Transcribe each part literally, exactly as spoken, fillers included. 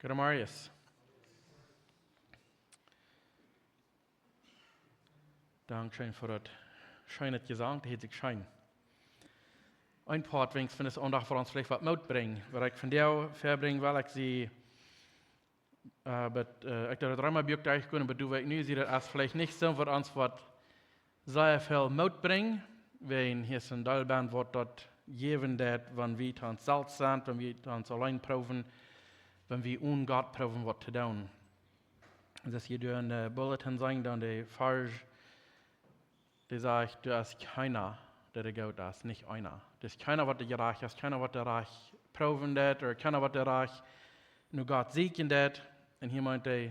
Gramarius. Dankscheen fa daut scheene Jesank, daut heet sikj scheen. Een Poat, wiels von dise Aundacht fa ons veleicht waut Moot brinjen, waut ekj vondoag väabrinj, well ekj see, äh, bat, äh, ekj derch daut Reema Buak derchgonen, oba du weetst nu, see, daut es veleicht nich soo waut ons waut sea väl Moot brinjen, wiels hia es een Deel bie waut daut jäwen deit, wan wie to ons selfst sent, wan wie to ons auleen proowen, wan wie onen Gott proowen waut to doonen. Daut es hia doa en de Bulletin seenen, dan de Varsch, dee sajcht, doa es kjeena, dee doa goot es, nich eena. Doa es kjeena waut doa jerajcht es, kjeena waut doa rajcht proowen deit, ooda kjeena waut doa rajcht no Gott sieekjen deit. Un hia meent hee,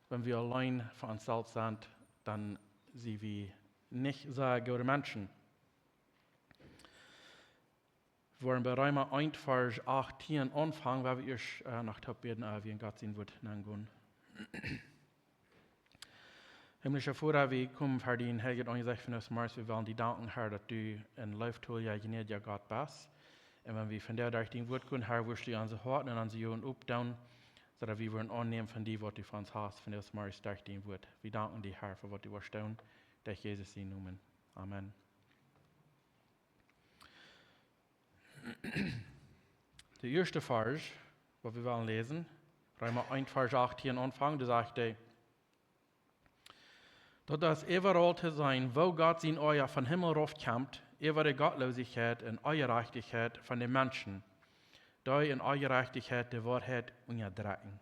wan wie auleen fa ons selfst sent, dan sent wie nich sea goode Menschen. Wie woaren bie Reema eent, Varsch achtieen aunfangen, woa wie ieescht, äh, noch toop bäden, äh, wie en Gott sien Wuat nengonen. Himmlischa Voda, wie komen ver dien heiljet Aunjesecht vondoag zemorjes. Wie wellen die danken, Herr, daut du een leeftolja, jnädja Gott best. Un wan wie vondoag derch dien Wuat gonen, Herr, woascht du onse Hoaten un onse Uagen opdoonen, soo daut wie woaren aunnämen von die, waut du fa ons hast, vondoag zemorjes derch dien Wuat. Wie danken die, Herr, fa waut du woascht doonen, derch Jesus sienen Nomen. Amen. De ieeschte Varsch, waut wie wellen läsen, Reema eent, Varsch achtieen aunfangen, doa sajcht hee, daut es äwaraul to seenen, woo Gott sien Oaja vom Himmel rauf kjemt, äwa de Gottloosichkjeit un Onjerajchtichkjeit von de Menschen, dee en Onjerajchtichkjeit de Woarheit unjadrekjen.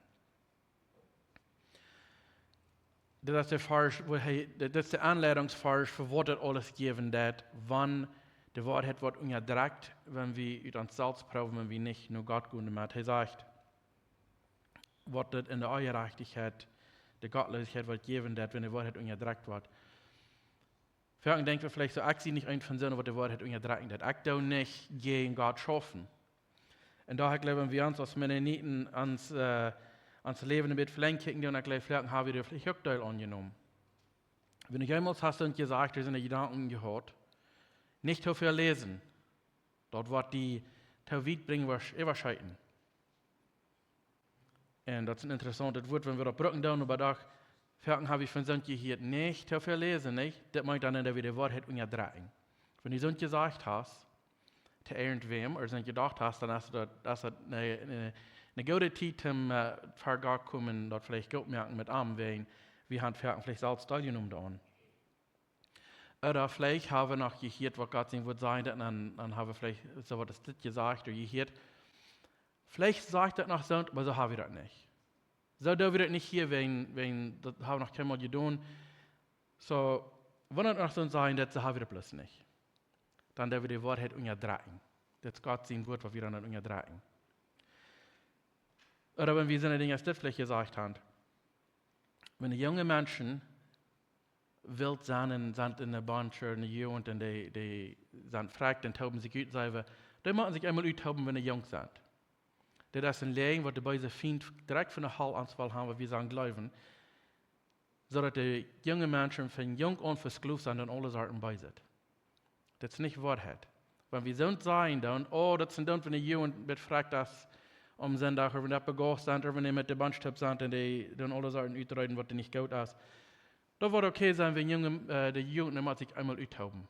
Dit es de Varsch, wua hee, dit es de Aunleidungsvarsch fa waut daut aules jäwen deit, wan de Woarheit woat unjadrekjt, wan wie ut ons selfst proowen, wan wie nich no Gott gonen doamet. Hee sajcht, waut daut en de Onjerajchtichkjeit, de Gottloosichkjeit woat jäwen deit, wan de Woarheit unjadrekjt woat. Foaken denkj wie veleicht soo, ekj sie nich eent von soone, waut de Woarheit unjadrekjen deit. Ekj doo nich jäajen Gott schaufen. Un doa, ekj jleew, wan wie ons aus Mennoniten ons, äh, ons Läwen een bät velenjd kjikjen doonen, ekj jleew, foaken ha wie doa veleicht uk Deel aunjenomen. Wan du jemols hast soont jesajcht, doa sent Jedanken jehaut, nich too väl läsen. Daut woat die too wiet brinjen, waut äwaschekjen. Un daut es een interessauntet Wuat, wan wie daut brucken doonen, oba doch, foaken ha wie von soont jehieet, nich too väl läsen, nich? Daut meent dan, daut wie de Woarheit unjadrekjen. Wan du soont jesajcht hast, to irjentwäm, ooda soont jedocht hast, dan es daut, es daut eene, eene, eene goode Tiet, om, äh, ver Gott komen, daut veleicht goot moaken met am, wan wie haben foaken veleicht selfst deeljenomen doaraun. Ooda veleicht ha wie noch jehieet, waut Gott sien Wuat sajcht, un dan, dan ha wie veleicht soo waut aus dit jesajcht ooda jehieet. Veleicht sajcht daut noch soo, oba soo ha wie daut nich. Soo doo wie daut nich hia, wan, wan, daut ha wie noch kjeenmol jedonen. Soo, wan daut noch soo sajcht, daut soo ha wie daut bloos nich. Dan doo wie de Woarheit unjadrekjen. Daut es Gott sien Wuat, waut wie dan unjadrekjen. Ooda wan wie soone Dinja aus dit veleicht jesajcht haben. Wan de junge Menschen wilt sennen, sent en de Bunch, en de Jugend, un dee, dee sent frakjt un toben sikj ut, saj wie, dee motten sikj eemol uttooben, wan dee junk sent. Dit es een Läajen, waut de beese Fient direkt von de Hal ons well haben, waut wie sellen jleewen, soo daut de junge Menschen von junk aun vesklooft sent aun aule Sorten Beeset. Daut es nich Woarheit. Wan wie soont sajen, dan, oh, daut sent dan, wan de Jugend met frakjt es aum Sindach, ooda wan dee begoft sent, ooda wan dee met de Bunch toop sent un dee doonen aule Sorten utreeden, waut nich goot es. Daut woat okay sennen, wan junge, äh, de Jugend mott sikj eemol uttooben.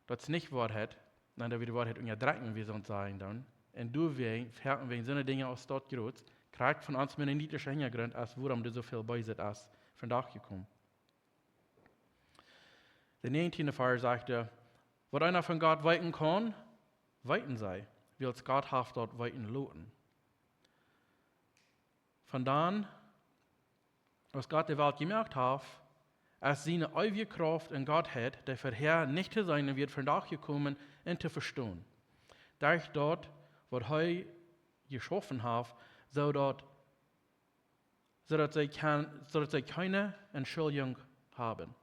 Daut es nich Woarheit, dan doo wie de Woarheit unjadrekjen, wan wie soont sajen, dan. Un doawäajen, foaken wäajen soone Dinja aus daut jrod, krakjt von ons mennonitische Hinjagrunt es, wuarom doa soo väl Beeset es vondoag jekomen. De näajentieende Varsch sajcht, waut eena von Gott weeten kaun, weeten see, wiels Gott haft daut weeten loten. Von dan, aus Gott de Welt jemoakt haft, es siene eewje Krauft un Gottheit, dee verhäa nich to seenen wia, vondoag jekomen un to vestonen. Derch daut, waut hee jeschaufen haft, soo daut, soo daut see kjeene, soo daut see kjeene Entschuldjunk haben.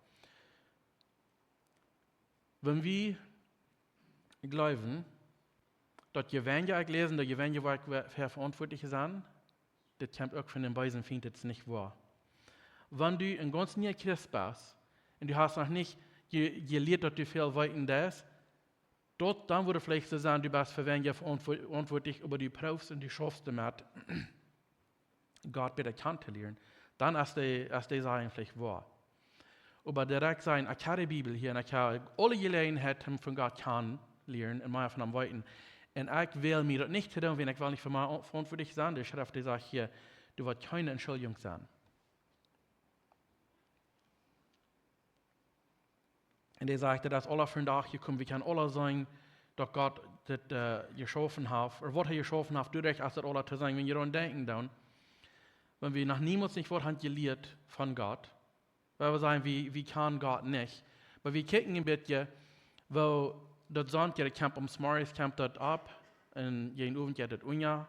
Wan wie jleewen, daut Jewenje, ekj läs, daut Jewenje, wua ekj ve-, fa veauntwuatlich sie, daut kjemt uk von dän beesen Fient, daut es nich woa. Wan du een gaunz niea Christ best un du hast noch nich je-, jelieet, daut du väl weeten deist, daut, dan wudd veleicht soo sennen, du best fa Jewenje veauntwu-, veauntwuatlich, oba du proowst un du schaufst doamet. Gott bäta kjanen to lieren, dan es dee, es dee Sachen veleicht woa. Oba direkt sajen, ekj hab de Bibel hia un ekj hab aule Jeläajenheit, am von Gott kjanen lieren un mea von am weeten. Un ekj well mie daut nich to doonen, wan ekj well nich fa mie veauntwuatlich sennen. De Schreft, dee sajcht hia, doa woat kjeene Entschuldjunk sennen. Un dee sajcht, daut es aula vondoag jekomen. Wie kjennen aula seenen, daut Gott dit, äh, jeschaufen haft, ooda waut hee jeschaufen haft, doaderch es daut aula to seenen, wan jie doaraun denkjen dan. Wan wie noch niemols nich waut haben jelieet von Gott, wan wie sajen, wie, wie kjanen Gott nich. Oba wie kjikjen een bät, woo daut Sonnenlicht kjemt, aum Morjes kjemt daut opp, un jäajen Owent jeit daut unja,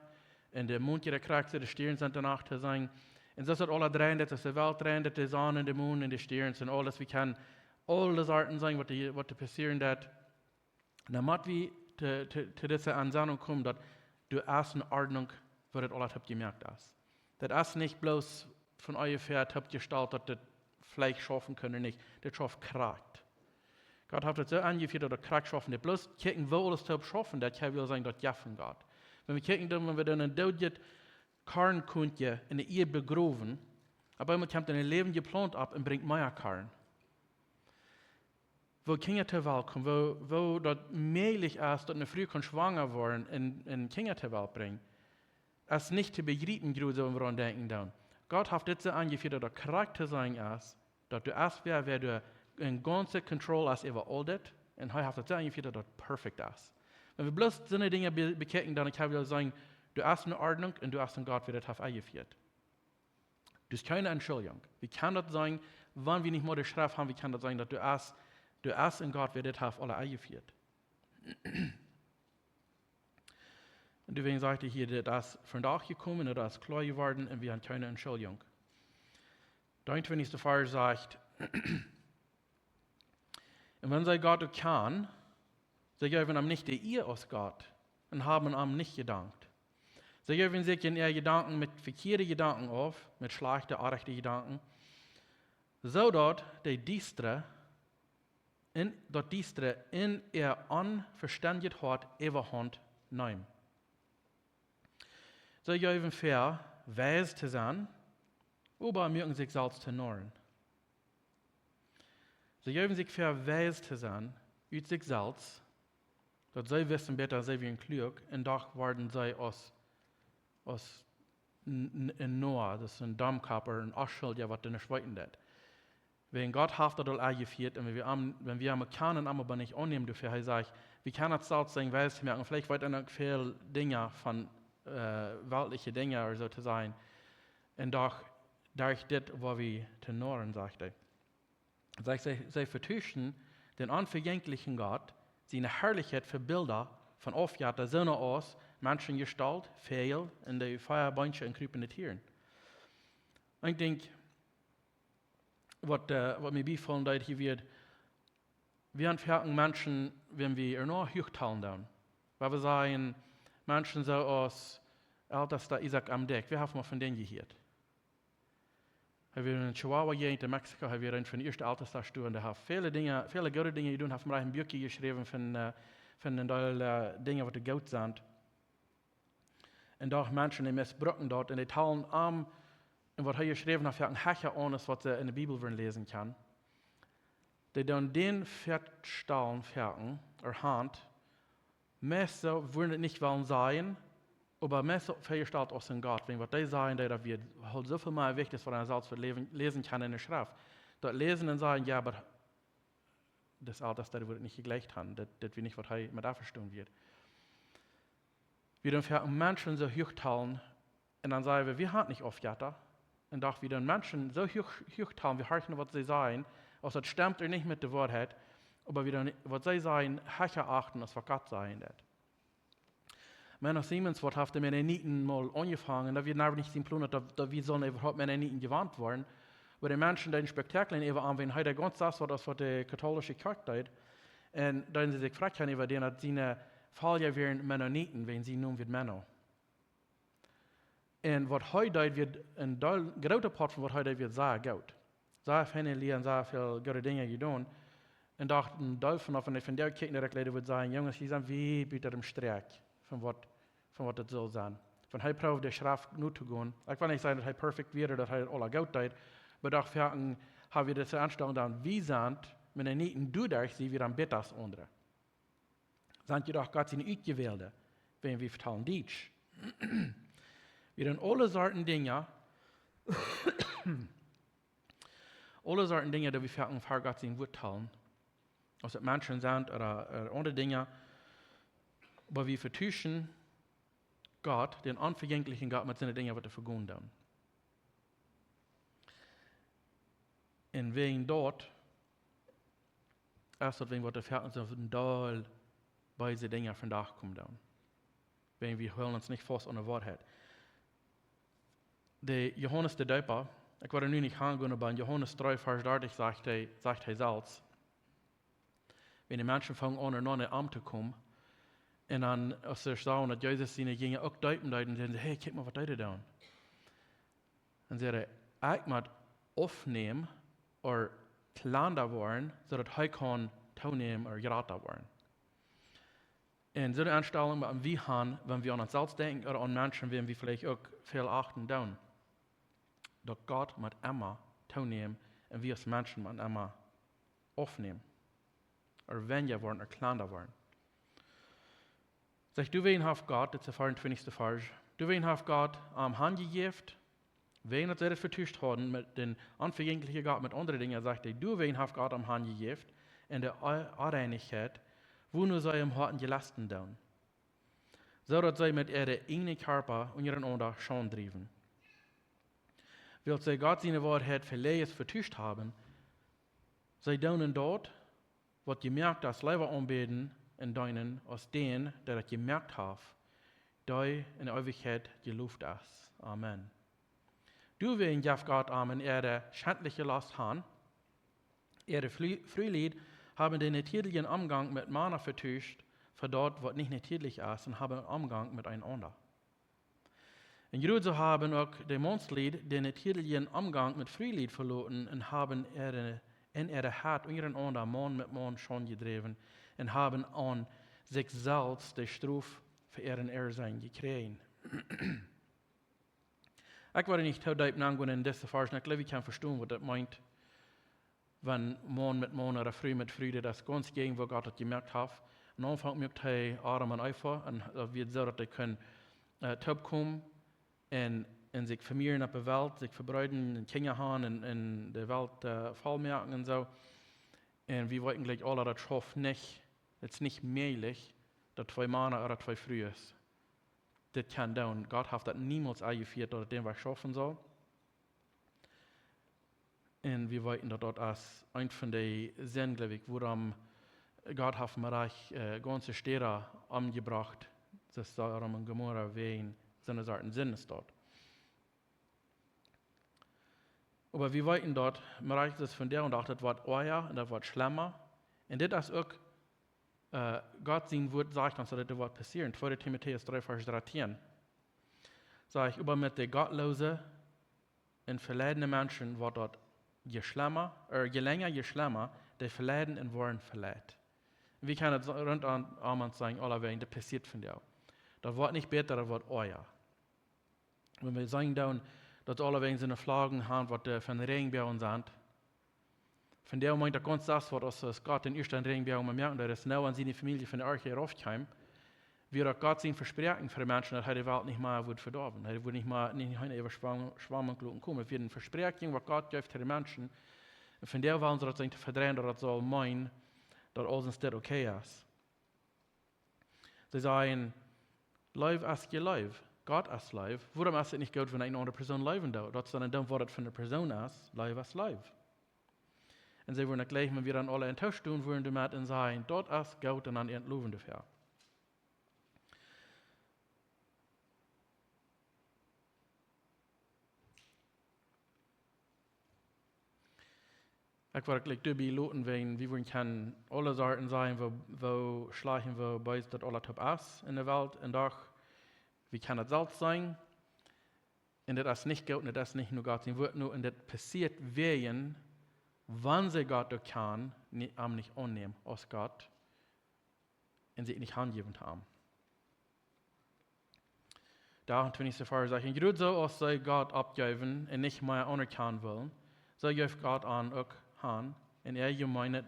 un de Mond jeit krakjt, de Stierns sent doano to seenen. Un soo es daut aula dreien, daut es de Welt dreien, daut de Sonn un de Mond un de Stierns un aules, wie kjennen aule Sorten seenen, waut doa, waut doa passieren deit. Dan mott wie to, to, to dise Entsennunk komen, daut doa es eene Ordnunk, woo daut aules toop jemoakt es. Daut es nich bloos von onjefäa toop jestalt, daut dit veleicht schaufen kaun ooda nich. Dit schauft krakjt. Gott haft daut soo aunjefieet, daut daut krakjt schaufen deit. Bloos kjikjen, woo aules toop schaufen deit, daut kaun wie sajen, daut jeft von Gott. Wan wie kjikjen dan, wan wie dan een doodjet Kornkuntje enne Ieed begrowen, opp eemol kjemt een läwendjet Plaunt opp un brinjt mea Korn. Woo Kjinja to Welt komen, woo, woo daut mäajlich es, daut eene Fru kaun schwanga woaren un, un Kjinja to Welt brinjen, es nich to bejriepen, jrod soo, wan wie doaraun denkjen dan. Gott haft dit soo aunjefieet, daut daut krakjt to seenen es, daut doa es wäa, wäa doa en gaunze Control es äwa aul dit, un hee haft daut soo aunjefieet, daut daut perfekt es. Wan wie bloos soone Dinja be-, bekjikjen, dan kaun wie sajen, doa es eene Ordnunk un doa es een Gott, wäa dit haft aunjefieet. Daut es kjeene Entschuldjunk. Wie kjennen daut sajen, wan wie nich mea de Schreft haben, wie kjennen daut sajen, daut doa es, doa es een Gott, wäa dit haft aules aunjefieet. Un doawäajen sajcht hee hia, daut es vondoag jekomen, daut es kloa jeworden un wie haben kjeene Entschuldjunk. De eenuntwintichste Varsch sajcht: Un wan see Gott uk kjanen, see jeewen am nich de Ea aus Gott un haben am nich jedankt. See jeewen sikj en äare Jedanken met vekjieede Jedanken auf, met schlajchte, onrajchte Jedanken, soo daut de Diestre en, daut Diestre en äa onvestendjet Hoat Äwahaunt neem. See jeewen väa, weis to sennen, oba muaken sikj selfst to Noaren. See jeewen sikj väa, weis to sennen, ut sikj selfst, daut see wisten bäta, see wieren kluak, un doch worden see aus, aus n-, n-, een Noa, daut es een Domkopp, een Onschuldja, waut doa nuscht weeten deit. Wäajen Gott haft daut aul aunjefieet, un wan wie am, wan wie am kjanen, am oba nich aunnämen, doafäa hee sajcht, wie kjennen daut selfst sennen, weis to moaken, veleicht weet eena uk väl Dinja von, äh, weltliche Dinja ooda soo to sajen. Un doch, derch dit woa wie to Noaren, sajcht hee. Sajcht, see, see vetuschen dän onvejenkjlichen Gott siene Harlichkjeit fa Bilda von Aufjetta, soone aus Menschenjestault, Väajel un de Feuerbeenja un kjriepende Tieren. Ekj denkj, waut, äh, waut mie biefaulen deed hia wia, wie haben foaken Menschen, wan wie ea no huach talen doonen. Wan wie sajen, Menschen soo aus Eltesta Isaak M. Dyck, wäa haft mol von dän jehieet? Hee wia en Chihuahua Jäajent en Mexiko, hee wia eena von de ieeschte Eltesta doa un hee haft väle Dinja, väle goode Dinja jedonen, haft een Buak jeschräwen von, äh, von een Deel, äh, Dinja waut doa goot sent. Un doch Menschen, dee missbrucken daut un dee talen am, un waut hee jeschräwen haft, foaken hecha aun aus waut see en de Bibel wudden läsen kjennen. Dee doonen dän väastalen foaken, ea Haunt, meist soo, wudden et nich wellen sajen, oba meist soo väastalt aus een Gott, wäajen waut dee sajen, dee daut wia, haud soo väl mea Jewicht aus waut eena selfst wudd läwen, läsen kaun en de Schreft. Daut läsen un sajen, jo, oba daut es aules, daut wudd nich jejlikjt haben, daut, daut wia nich waut hee met aunvestonen wia. Wie doonen foaken Menschen soo huach talen, un dan sajen wie, wie haben nich Aufjetta. Un doch wie doonen Menschen soo huach, huach talen, wie horchen waut see sajen, aus daut stemt ooda nich met de Woarheit, oba wie doonen waut see sajen, hecha achten aus waut Gott sajen deit. Menno Simons, waut haft de Mennoniten mol aunjefongen, daut wia noch nich sien Plon, daut, daut wie sullen äwahaupt Mennoniten jenant woaren. Oba de Menschen deeden Spektakjlen äwa am, wäajen hee deed gaunz daut waut, aus waut de katholische Kjoakj deed. Un deeden see sikj frakjt äwa dän, daut siene Folja wieren Mennoniten, wäajen sien Nomen wia Menno. Un waut hee deed, wia een Deel, groote Poat von waut hee deed, wia sea goot. Sea feine Lia un sea väl goode Dinja jedonen. Un doch een Deel von, von de, von dee Kjoakjen, dee ekj leid, wudd sajen, Junges, jie sent wiet buten dän Strakj von waut, von waut et sull sennen. Wan hee proowd de Schreft nu to gonen, ekj well nich sajen daut hee perfekt wia, daut hee aula goot deed, oba doch foaken ha wie dise Enstalunk dan, wie sent Mennoniten, doaderch sie wie dan bäta aus aundre. Sent jie doch Gott siene Utjewälde, wäajen wie vetalen Dietsch. Wie doonen aule Sorten Dinja, aule Sorten Dinja, dee wie foaken ver Gott sien Wuat talen. Aus et Menschen sent ooda, ooda aundre Dinja, oba wie vetuschen Gott, dän onvejenkjlichen Gott, met siene Dinja, waut doa vegonen doonen. Un wäajen daut es daut, wäajen waut doa foaken soo een Deel beese Dinja vondoag komen doonen. Wäajen wie hoolen ons nich faust aun de Woarheit. De Johanes de Deepa, ekj woa nu nich aungonen, oba en Johanes dree, Varsch dartich sajcht hee, sajcht hee selfst, wan de Menschen fungen aun, no am to komen, un dan, aus see sagen, daut Jesus siene Jinja uk deepen deed, dan säden see: "Hey, kjikj mol, waut dee doa doonen." Dan säd hee: "Ekj mott aufnämen ooda kjlanda woaren, soo daut hee kaun toonämen ooda jrata woaren." Un soone Enstalunk motten wie han, wan wie aun ons selfst denkjen ooda aun Menschen, wäm wie veleicht uk väl achten doonen. Daut Gott mott emma toonämen un wie aus Menschen motten emma aufnämen. Ooda wenja woaren, ooda kjlanda woaren. Sajcht: "Doawäajen haft Gott", dit es de vea un twintichste Varsch, "doawäajen haft Gott am hanjejäft", wäajen daut see daut vetuscht hauden met dän onvejenkjlichen Gott, met aundre Dinja, sajcht hee: "Doawäajen haft Gott am hanjejäft en de O-, Onreinichkjeit, wua nu see em Hoaten jelasten doonen, soo daut see met äare ieejne Kjarpa unjarenaunda Schaund driewen. Wiels see Gott siene Woarheit veläajens vetuscht haben, see doonen daut, waut jemoakt es, leewa aunbäden un deenen aus dän, dee daut jemoakt haft, dee en Eewichkjeit jeloft es. Amen. Doawäajen jeft Gott am en äare schendliche Lost han. Äare Frie-, Frielied haben dän natieeljen Omgank met Mana vetuscht fa daut, waut nich natieelch es, un haben Omgank met eenaunda. Un jrod soo haben uk de Maunslied dän natieeljen Omgank met Frielied veloten un haben äare, en äare Hett unjarenaunda Maun met Maun Schaund jedräwen un haben aun sikj selfst de Strof fa äaren Errsennen jekjräajen." Ekj woa nich too deep nengonen en dise Varsch, ekj jleew, jie kjennen vestonen, waut daut meent, wan Maun met Maun ooda Fru met Fru, daut es gaunz jäajen, woo Gott daut jemoakt haft. Aum Aunfank muak hee Adam un Eva, un daut wia soo, daut dee kunnen, äh, toopkomen un, un sikj vemieren opp de Welt, sikj vebreeden un Kjinja han un, un de Welt, äh, voll moaken un soo. Un wie weeten jlikj aula, daut schauft nich, daut es nich mäajlich, daut twee Mana ooda twee Frues dit kjennen doonen. Gott haft daut niemols enjefieet, daut et dän Wajch schaufen saul. Un wie weeten, daut daut es eent von de Sinden, jleew ekj, wuarom Gott haft Noah, äh, gaunze Städa omjebrocht, daut Sodom un Gomorra, wäajen soone Sorten Sinden es daut. Oba wie weeten, daut Noah es vondoag dän Dach, daut woat oaja un daut woat schlemma. Un dit es uk, äh, Gott sien Wuat sajcht ons, daut dit woat passieren. Tweede Timotäus dree, Varsch dartieen. Sajcht: "Oba met de gottloose un veleidne Menschen woat daut je schlemma, äh, je lenja, je schlemma, dee veleiden un woaren veleit." Wie kjennen et soo runtom ons seenen, aulawäajen, daut passieet vondoag. Daut woat nich bäta, daut woat oaja. Wan wie seenen doonen, daut aulawäajen soone Flaggen han, waut, äh, von Räajenboagen sent. Vondoag meent daut gaunz daut, waut aus, aus Gott dän ieeschten Räajenboagen moaken deed, aus Noah un siene Famielje von de Arche rauf kjeemen, wia daut Gott sien Vespräakjen fa de Menschen, daut hee de Welt nich mea wudd vedoawen. Hee wudd nich mea, nich, nich eene Äwaschwemmunk loten komen. Daut wia een Vespräakjen, waut Gott jeef to de Menschen. Un vondoag wellen see daut seenen to vedreien, daut daut saul meenen, daut aules en dit okay es. See sajen: "Leew es je Leew. Gott es Leew. Wuarom es et nich goot, wan eene aundre Persoon leewen deit?" Daut es dan, dan woat et von de Persoon es, Leew es Leew. Un see wudden jlikj, wan wie dan aula entooscht doonen wudden doamet un sajen: "Daut es goot", un dan an lowen doafäa. Ekj woa jlikj doabie loten, wan wie wudden kjennen aule Sorten sajen, woo, woo schlajcht un woo bees daut aula toop es en de Welt. Un doch, wie kjennen et selfst seenen. Un daut es nich goot, un daut es nich no Gott sien Wuat no, un daut passieet wäajen, wan see Gott uk kjanen, ni-, am nich aunnämen aus Gott un sikj nich hanjäwen to am. De achtuntwintichste Varsch sajcht: "Un jrod soo aus see Gott oppjeewen un nich mea aunerkjanen wullen, soo jeef Gott an uk han un äa jemeenet,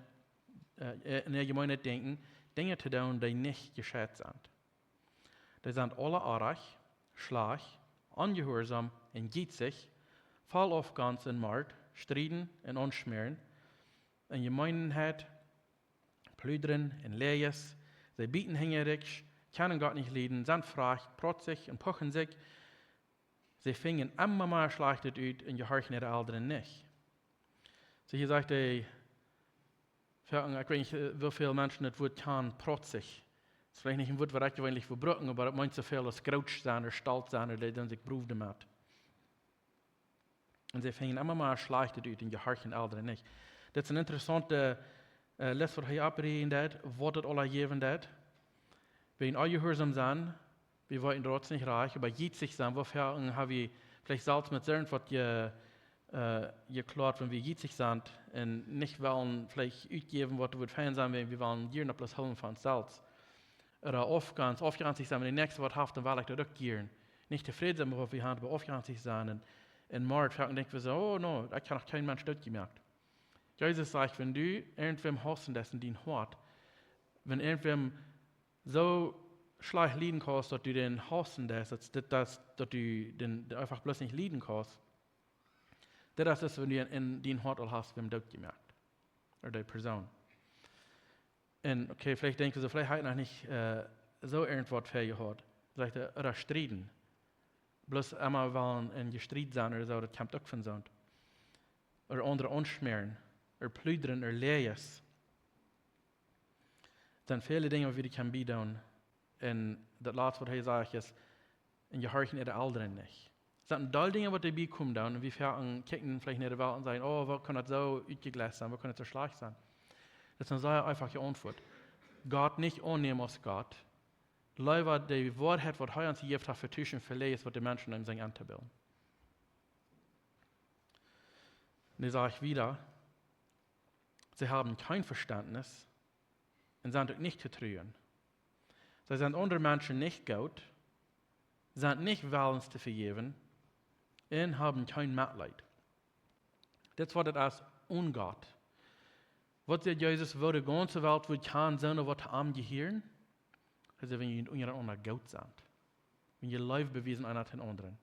äh, un äa jemeenet Denkjen, Dinja to doonen, dee nich jescheit sent. Dee sent aula oajch, schlajcht, onjehuarsom un jietsich, voll Aufgonst un Mort, strieden un aunschmäaren, un Jemeenheit, pludren un Läajes. See bieten hinjarikj, kjennen Gott nich lieden, sent frajcht, prautsich un puchen sikj. See finjen emma mea Schlajchtet ut un jehorchen äare Elren nich." Soo hia sajcht hee, ekj weet nich, äh, woo väl Menschen daut Wuat kjanen, prautsich. Daut es veleicht nich een Wuat, waut ekj jeweenlich fa bruck, oba daut meent soo väl aus grootsch sennen ooda stolt sennen ooda dee doonen sikj brow doamet. Un see finjen emma mea Schlajchtet ut un jehorchen äare Elren nich. Daut es eene interessaunte, äh, List, waut hee oppräakjent, waut daut aula jäwen deit. Wäajen onjehuarsom sennen, wie weeten daut nich rajcht, oba jietsich sennen, woo väl haben wie veleicht selfst met sent waut je, äh, jekloat, wan wie jietsich sent un nich wellen veleicht utjäwen, waut wudd fein sennen, wan wie wellen jieren opp bloos hoolen fa ons selfst. Ooda Aufgonst, aufgonstich sennen, wan de Näakjste waut haft, dan well ekj daut uk jieren. Nich tofräd sennen met waut wie haben, oba aufgonstich sennen. Un, un Mort, foaken denkj wie soo: "Oh no, ekj hab noch kjeen Mensch doot jemoakt." Jesus sajcht, wan du irjentwäm hausen deist en dien Hoat, wan irjentwäm soo schlajcht lieden kaust, daut du dän hausen deist, daut, daut, daut du dän, dän eefach bloos nich lieden kaust, daut es, wan du en, en dien Hoat aul hast wäm doot jemoakt. Ooda dee Persoon. Un okay, veleicht denkjst du soo, veleicht hab ekj noch nich, äh, soo irjentwaut väl jeheat. Veleicht, äh, ooda strieden. Bloos emma wellen en Jestriet sennen ooda soo, daut kjemt uk von soont. Ooda aundre aunschmäaren, ooda pludren, ooda Läajes. Daut sent väle Dinja, waut wie kjennen biedoonen. Un daut latste, waut hee sajcht, es, un jehorchen äare Elren nich. Daut sent een Deel Dinja, waut doabie komen dan, un wie foaken kjikjen veleicht no de Welt un sajen: "Oh, woo kaun daut soo utjejleist sennen, woo kaun daut soo schlajcht sennen?" Daut es eene sea eefache Auntwuat. Gott nich aunnämen aus Gott. Leewa de Woarheit, waut hee ons jejäft haft, vetuschen fa Läajes, waut de Menschen om sikj enbillen. Un hee sajcht wieda: "See haben kjeen Vestentnis un sent uk nich to truen. See sent aundre Menschen nich goot, sent nich wellens to vejäwen un haben kjeen Metleet." Dit es waut et es onen Gott. Waut sajcht Jesus, woo de gaunze Welt wudd kjanen, soone waut to am jehieren? Hee sajcht, wan jie unjarenaunda goot sent. Wan jie Leew bewiesen eena dän aundren.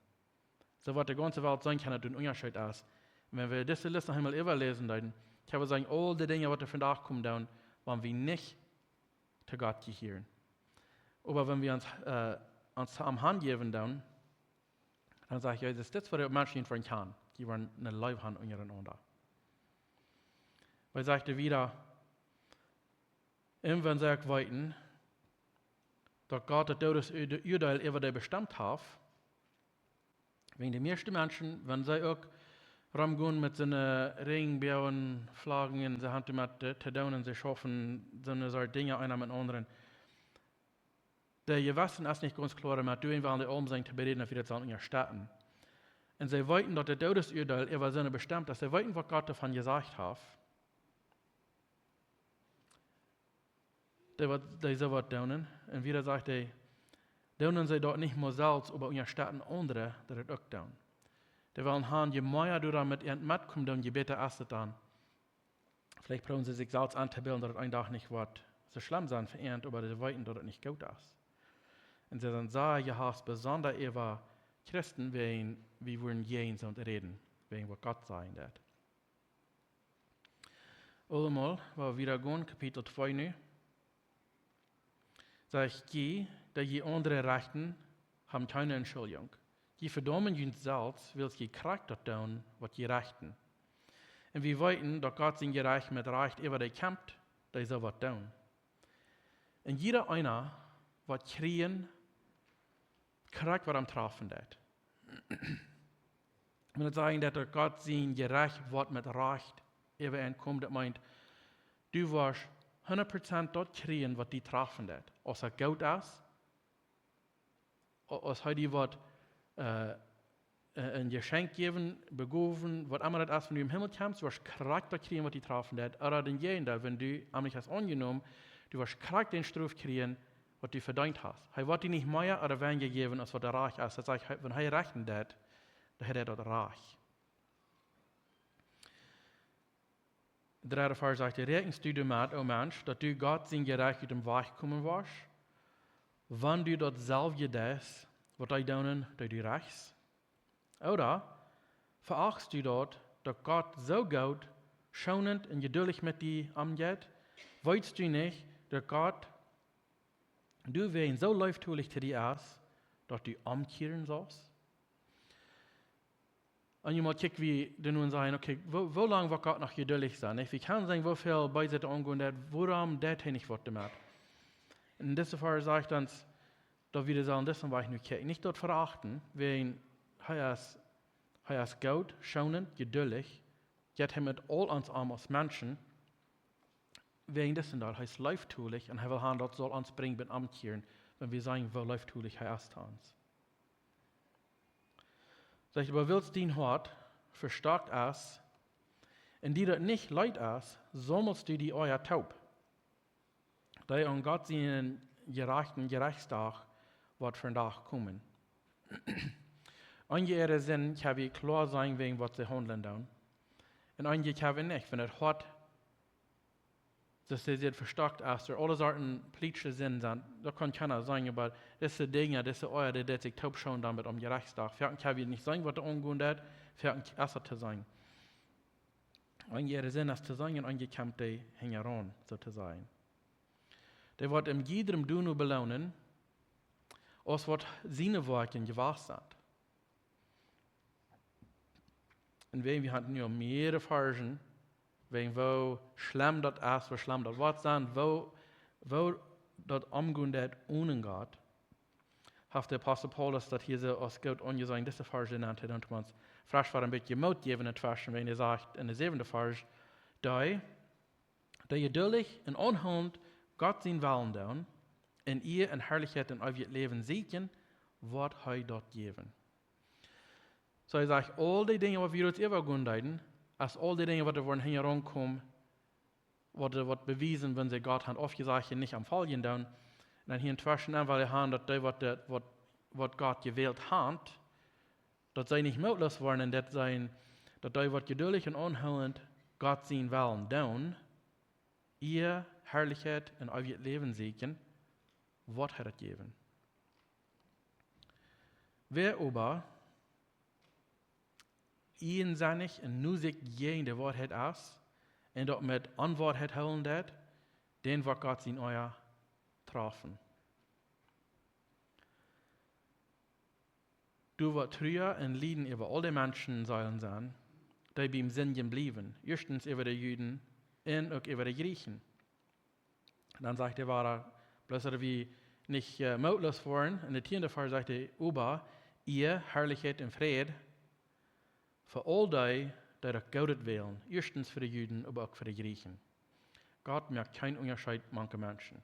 Soo waut de gaunze Welt seenen kaun, daut een Unjascheet es. Un wan wie dise List noch eemol äwaläsen, dan kjenn wie sajen, aul de Dinja, waut wie vondoag komen doonen, wan wie nich to Gott jehieren. Oba wan wie ons, äh, ons to am hanjäwen doonen, dan sajcht Jesus, dit es waut de Menschen nich vestonen kjennen. Dee woaren eene Leew haben unjarenaunda. Hee sajcht wieda, un wan see uk weeten, daut Gott daut Doodesuadeel äwa dee bestemt haft, wäajen de mieeschte Menschen, wan see uk romgonen met soone Rinjboagen, Flaggen, un see haben doamet to, to doonen un see schaufen soone Sort Dinja eena met dän aundren. De Jewessen es nich gaunz kloa, oba doa wellen dee aum sennen to beräden, daut wie daut sellen unjastetten. Un see weeten, daut daut Doodesuadeel äwa soone bestemt es. See weeten, waut Gott doavon jesajcht haft. Dee waut, dee soo waut doonen. Un wieda sajcht hee, doonen see daut nich mau selfst, oba unjastetten aundre, daut daut uk doonen. Dee wellen haben, je mea du doamet metkomen deist, je bäta es et dan. Veleicht proowen see sikj selfst entobillen, daut et een Dach nich woat soo schlemm sennen fa an, oba see weeten, daut et nich goot es. Un see sent sea jehauft, besonda äwa Christen, wäajen wie wudden jäajen soont räden, wäajen waut Gott sajen deed. Aulemol, wan wie wieda gonen, Kapitel twee nu. Sajcht: "Jie, dee jie aundre rechten, haben kjeene Entschuldjunk. Jie vedaumen junt selfst, wiels jie krakjt daut doonen, waut jie rechten. Un wie weeten, daut Gott sien Jerecht met Rajcht äwa dee kjemt, dee soo waut doonen." Un jieda eena woat kjrieen, krakjt waut am trafen deit. Wan et sajen, daut Gott sien Jerecht woat met Rajcht äwa an komen, daut meent, du woascht hundat Prozent daut kjrieen, waut die trafen deit. Aus et goot es, aus hee die woat, äh, äh, een Jeschenkj jäwen, begowen, waut emma daut es, wan du em Himmel kjemst, du woascht krakjt daut kjrieen, waut die trafen deit. Ooda daut Jäajendeel, wan du am nich hast aunjenomen, du woascht krakjt dän Strof kjrieen, waut du vedeent hast. Hee woat die nich mea ooda weinja jäwen aus waut rajcht es. Daut sajcht, hee, wan hee rechten deit, dan haft hee daut Rajcht. Dredde Varsch sajcht: Räakjenst du doamet, o Mensch, daut du Gott sien Jerecht ut dän Wajch komen woascht, wan du daut selwje deist, waut dee doonen, dee du rechtst? Ooda veachtst du daut, daut Gott soo goot, schonent un jeduldich met die omjeit? Weetst du nich, daut Gott doawäajen soo leeftolich to die es, daut du omkjieren saust? Un jie mol kjikj, wie doa nu sajen, okay, woo, woo lang woat Gott noch jeduldich sennen? Nich? Wie kjennen seenen, woo väl Beeset aungonen deit, wuarom deit hee nich waut doamet? Un dise Varsch sajcht ons, daut wie sellen disen Wajch nu kjikjen. Nich daut veachten, wäajen hee es, hee es goot, schonent, jeduldich, jeit hee met aul ons om aus Menschen, wäajen disen daut, hee es leeftolich un hee well han, daut saul ons brinjen biem omkjieren, wan wie seenen, woo leeftolich hee es to ons. Sajcht, oba wiels dien Hoat vestokt es, un die daut nich leet es, saumelst du die Oaja toop, dee aun Gott sienen jerajchten Jerechtsdach woat vondoag komen. Eenje äare Sind kjenn wie kloa seenen wäajen waut see haundlen doonen. Un eenje kjenn wie nich, wan daut Hoat, daut see sea vestokt es, doa aule Sorten politische Sinden sent. Daut kaun kjeena seenen, oba dise Dinja, dise Oaja, dee deit sikj toop schonen dan biem Jerechtsdach. Foaken kjenn wie nich seenen, waut doa aungonen deit, foaken es daut to seenen. Eenje äare Sind es to seenen, eenje kjemt dee hinjaraun, soo to sajen. Dee woat een jiedrem doano beloonen, aus waut siene Woakjen jewast sent. Un wie, wie haben nu aul mearere Varschen, wäajen woo schlemm daut es, woo schlemm daut woat sennen, woo, woo daut omgonen deit onen Gott, haft de Apostel Paulus daut hia soo aus goot aunjeseenen, dise Varsch jenant, un ons veleicht fa een bät Moot jäwen, tweschen, wan hee sajcht en de säwende Varsch, dee, dee jeduldich un aunhoolent Gott sienen Wellen doonen, un Iea un Harlichkjeit un eewjet Läwen sieekjen, woat hee daut jäwen. Soo hee sajcht, aul dee Dinja, waut wie ons äwagonen deeden, aus aul dee Dinja, waut doa woaren hinjaraun komen, waut, waut bewiesen, wan see Gott haben aufjesajcht un nich am foljen doonen. Un dan hia tweschen en well hee han, daut dee, waut, waut, waut Gott jewält haft, daut see nich mootloos woaren un daut see, daut dee, waut jeduldich un aunhoolent Gott sienen Wellen doonen, Iea, Harlichkjeit un eewjet Läwen sieekjen, woat hee daut jäwen. Wäa oba ieejensennich un nu sikj jäajen de Woarheit es, un daut met Onwoarheit hoolen deit, dän woat Gott sien Oaja träfen. Doa woat Trua un Lieden äwa aul de Menschen sellen sennen, dee biem Sindjen bliewen, ieeschtens äwa de Juden un uk äwa de Jrieechen. Dan sajcht hee wada, bloos daut wie nich, äh, mootloos woaren. En de tieende Varsch sajcht hee, oba Iea, Harlichkjeit un Fräd fa aul dee, dee daut Goodet wellen, ieeschtens fa de Juden, oba uk fa de Jrieechen. Gott moakt kjeen Unjascheet mank Menschen.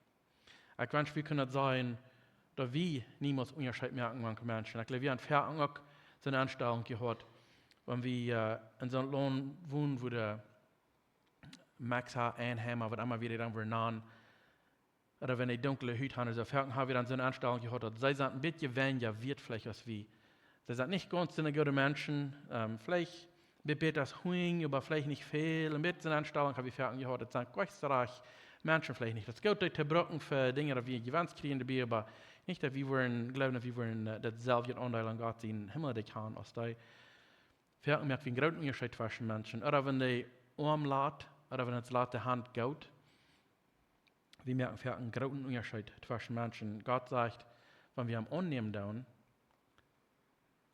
Ekj wensch, wie kunnen daut sajen, daut wie niemols Unjascheet moaken mank Menschen. Ekj jleew, wie haben foaken uk soone Enstalunk jehaut, wan wie, äh, en soon Launt wonen, wua de Mexa, Einheima, waut emma wie dee dan wudden nanen, ooda wan dee dunkle Hut haben, soo foaken haben wie dan soone Enstalunk jehaut, daut see sent een bät weinja wieet veleicht aus wie. See sent nich gaunz soone goode Menschen, ähm, veleicht een bät bäta aus Hunj, oba veleicht nich väl. Een bät soone Enstalunk hab wie foaken jehaut, daut sent goa nich rajchte Menschen, veleicht nich. Daut es goot, dee to brucken fa Dinja, daut wie Jewenst kjrieen doabie, oba nich, daut wie wudden jleewen, daut wie wudden, äh, daut selwje Aundeel aun Gott sien Himmelrikj haben aus dee. Foaken moak wie een grooten Unjascheet tweschen Menschen. Ooda wan dee oam lat, ooda wan et lat de Haunt goot, wie moaken foaken een grooten Unjascheet tweschen Menschen. Gott sajcht, wan wie am aunnämen doonen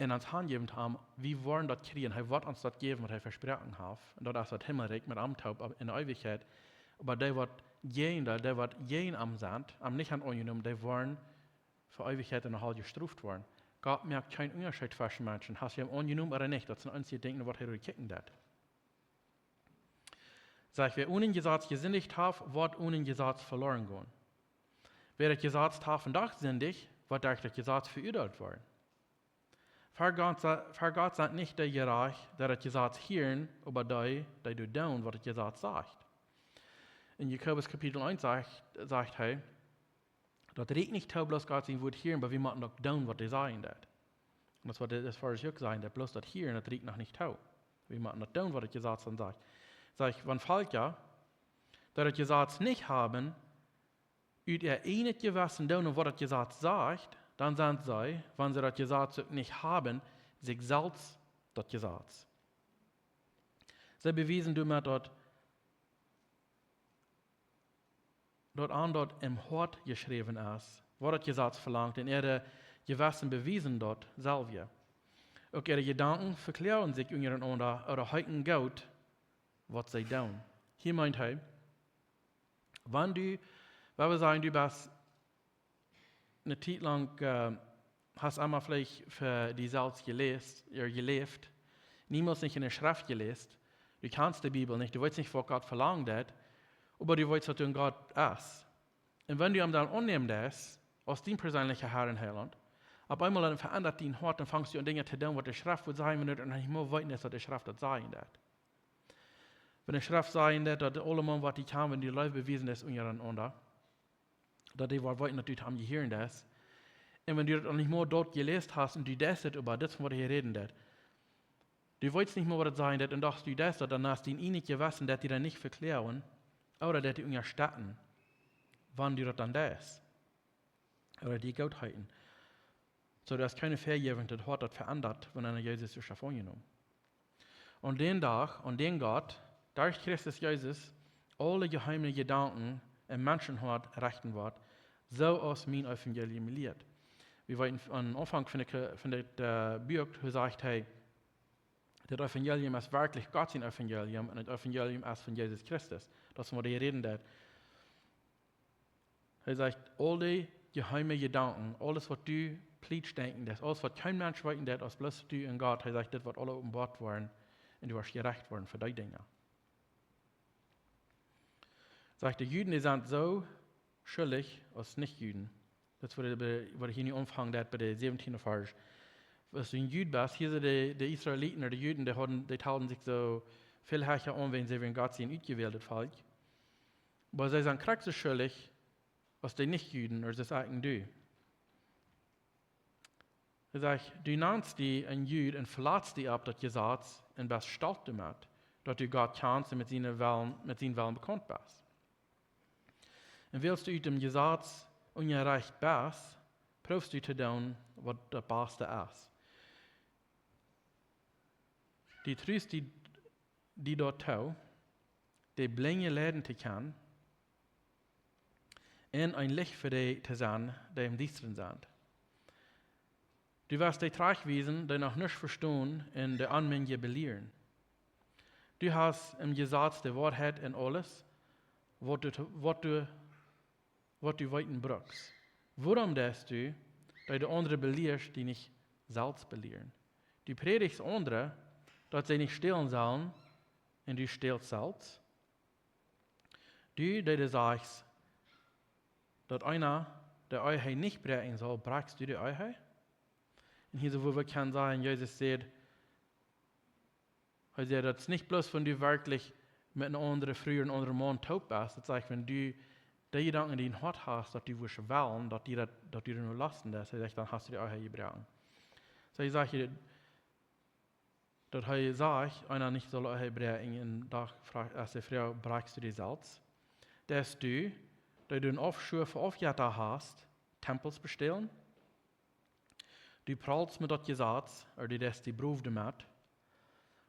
un ons hanjäwen to am, wie woaren daut kjrieen. Hee woat ons daut jäwen, waut hee vesproaken haft. Un daut es daut Himmelrikj met am toop en de Eewichkjeit. Oba dee, waut jäajen, dee, waut jäajen am sent, am nich haben aunjenomen, dee woaren fa Eewichkjeit en de Hal jestroft woaren. Gott moakt kjeen Unjascheet tweschen Menschen. Hast du am aunjenomen ooda nich? Daut sent eensje Dinja, waut hee doa kjikjen deit. Sajcht, wäa onen Jesaz jesindicht haft, woat onen Jesaz veloren gonen. Wäa daut Jesaz haft un doch sindicht, woat derch daut Jesaz veuadeelt woaren. Ver Gott se-, ver Gott sent nich dee jerajcht, dee daut Jesaz hieren, oba dee, dee doa doonen, waut daut Jesaz sajcht. En Jakobus Kapitel eent sajcht, sajcht hee, Daut rieekjt nich too, bloos Gott sien Wuat hieren, oba wie motten uk doonen, waut hee sajen deit. Un daut es waut daut Varsch uk sajen deit, bloos daut hieren, daut rieekjt noch nich too. Wie motten daut doonen, waut daut Jesaz dan sajcht. Sajcht, wan Volkja, dee daut Jesaz nich haben, ut äa ieejnet Jewessen doonen, waut daut Jesaz sajcht, dan sent see, wan see daut Jesaz uk nich haben, sikj selfst daut Jesaz. See bewiesen doamet daut, daut an daut em Hoat jeschräwen es, waut daut Jesaz velangt, un äare Jewessen bewiesen daut selwje. Uk äare Jedanken vekloagen sikj unjarenaunda, ooda heeten goot, waut see doonen. Hia meent hee, wan du, wan wie sajen, du best ne Tiet lang, äh, hast emma veleicht fa die selfst jeläst, äh, jeläft, niemols nich en de Schreft jeläst, du kjanst de Bibel nich, du weetst nich, waut Gott velangt deit, oba du weetst, waut doa een Gott es. Un wan du am dan aunnämen deist, aus dien perseenlicha Herr un Heilaunt, opp eemol dan veendat dien Hoat un fangst du aun Dinja to doonen, waut de Schreft wudd sajen, wan du noch nich mol weetst, daut de Schreft daut sajen deit. Wan de Schreft sajen deit, daut aulemaun, waut die kjanen, wan du Leew bewiesen deist unjarenaunda, daut dee woaren weeten, daut du to am jehieren deist. Un wan du daut noch nich mol doa jeläst hast un du deist et, oba dit es von waut hee räden deit. Du weetst nich mol, waut daut sajen deit, un doch du deist daut, dan es dien ieejnet Jewessen, daut die dan nich vekloagen, ooda daut die unjastetten, wan du daut dan deist. Ooda die goot heeten. Soo, daut es kjeene Vejäwunk, daut Hoat daut veendat, wan eena Jesus es aunjenomen. Aun dän Dach, aun dän Gott, derch Christus Jesus, aule jeheeme Jedanken em Menschenhoat rechten woat, soo aus mien Evangelium lieet. Wie weeten aum Aunfank von de, von daut, äh, Buak, hee sajcht hee, daut Evangelium es werkjlich Gott sien Evangelium un daut Evangelium es von Jesus Christus. Daut es, von waut hee räden deit. Hee sajcht, aul dee jeheeme Jedanken, aules, waut du plietsch denkjen deist, aules, waut kjeen Mensch weeten deit, aus bloos du un Gott, hee sajcht, dit woat aula openboat woaren un du woascht jerecht woaren fa dee Dinja. Sajcht, de Juden, dee sent soo schullich aus Nichjuden. Daut es waut, waut hia nu aunfangen deit bie de säwentieende Varsch. Aus du een Jud best, hia sent de, de Israeliten, de Juden, dee hauden, dee talden sikj soo väl hecha aun, wäajen see wieren Gott sien utjewältet Volkj. Oba see sent krakjt soo schullich aus de Nichjuden, aus es ekj un du. Hee sajcht, du nanst die een Jud un velatst die opp daut Jesaz un best stolt doamet, daut du Gott kjanst un met sienen Wellen, met sienen Wellen bekaunt best. Un wiels du ut däm Jesaz unjarecht best, proowst du to doonen, waut daut baste es. Du trust die, die doatoo, de Blinje leiden to kjennen, un een Licht fa dee to sennen, dee em Diestren sent. Du woascht dee trajchtwiesen, dee noch nuscht vestonen un de Onmenschen belieren. Du hast em Jesaz de Woarheit en aules, waut du, waut du, waut du weeten brukst. Wuarom deist du, dee de aundre belieescht, die nich selfst belieren? Du prädichst aundre, daut see nich stälen sellen, un du stälst selfst. Du, dee du sajchst, daut eena de Ehe nich bräakjen saul, brakjst du de Ehe? Un hia soo, wua wie kjennen sajen, Jesus säd, hee säd, daut es nich bloos, wan du werkjlich met eene aundre Fru, een aundren Maun toop best, daut sajcht, wan du dee Jedanken en dien Hoat hast, daut du wurscht wellen, daut die daut, daut du doa no Lust hast, hee sajcht, dan hast du de Ehe jebroaken. Soo, hee sajcht, daut hee sajcht, eena nich saul Ehe bräakjen, un doch froagt, aus de Fru, brakjst du die selfst? Deist du, dee du een Aufschua fa Aufjetta hast, Tempels bestälen? Du pralst met daut Jesaz, ooda du deist die brow doamet,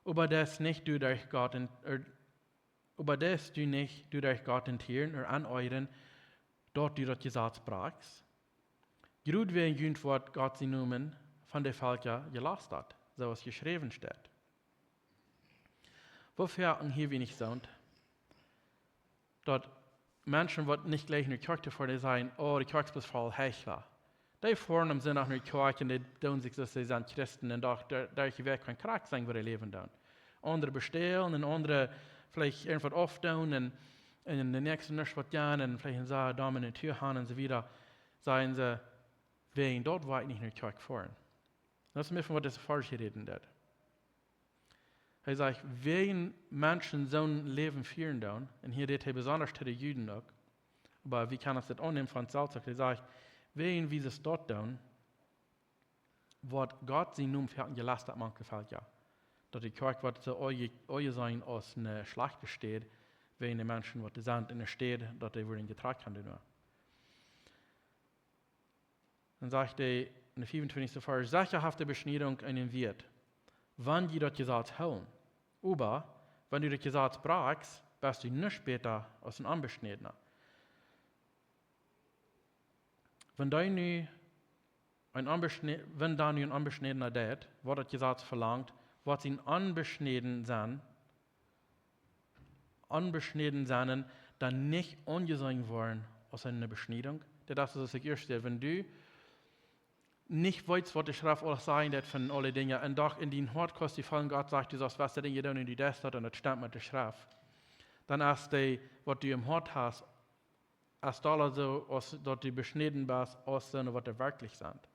oba deist nich du derch Gott en, ooda oba deist du nich du derch Gott en Tieren ooda en Ehren, daut du daut Jesaz brakjst? Jrod wäajen junt woat Gott sien Nomen von de Velkja jelastat, soo aus jeschräwen steit. Woo foaken hia wie nich soont, daut Menschen, waut nich jleichen no Kjoakj to foaren, dee sajen, oh, de Kjoakj es bloos voll Heichla. Dee foaren aum Sindach no Kjoakj un dee doonen sikj soo aus see sent Christen un doch, doa, doa jeft et kjeen Krakjt, sent, woo dee läwen doonen. Aundre bestälen un aundre veleicht irjentwaut aufdoonen un, un de näakjste nuscht waut doonen un veleicht eene sea domme Natua haben un soo wieda, sajen see, wäajen daut woa ekj nich no Kjoakj foaren. Daut es mea von waut dis Varsch räden deit. Hee sajcht, wäajen Menschen soon Läwen fieren doonen, un hia rät hee besonda to de Juden uk, oba wie kjennen ons daut aunnämen von selfst uk, hee sajcht, Wäajen wie daut doonen, woat Gott sien Nomen foaken jelastat mank de Velkja. Daut de Kjoakj woat soo aunje-, aunjeseenen aus eene schlajchte Städ, wäajen de Menschen, waut doa sent enne Städ, daut dee woaren jetrakjt han doano. Dan sajcht hee en dän fiefuntwintichsten Varsch: Secha haft de Beschniedunk eenen Wieet, wan jie daut Jesaz hoolen. Oba wan du daut Jesaz brakjst, best du nuscht bäta aus een Onbeschnädna. Wan dee nu een Onbeschnä-, wan dan nu een Onbeschnädna deit, waut daut Jesaz velangt, woat sien Onbeschnäden sennen, Onbeschnäden sennen, dan nich aunjeseenen woaren aus eene Beschniedunk? Daut es, aus ekj ieescht säd, wan du nich weetst, waut de Schreft aules sajen deit von aule Dinja, un doch en dien Hoat kaust du feelen, Gott sajcht, du saust waut Dinja doonen un du deist daut un daut stemt met de Schreft, dan es dee, waut du em Hoat hast, es dolla soo, aus daut du beschnäden best, aus soone, waut doa werkjlich sent.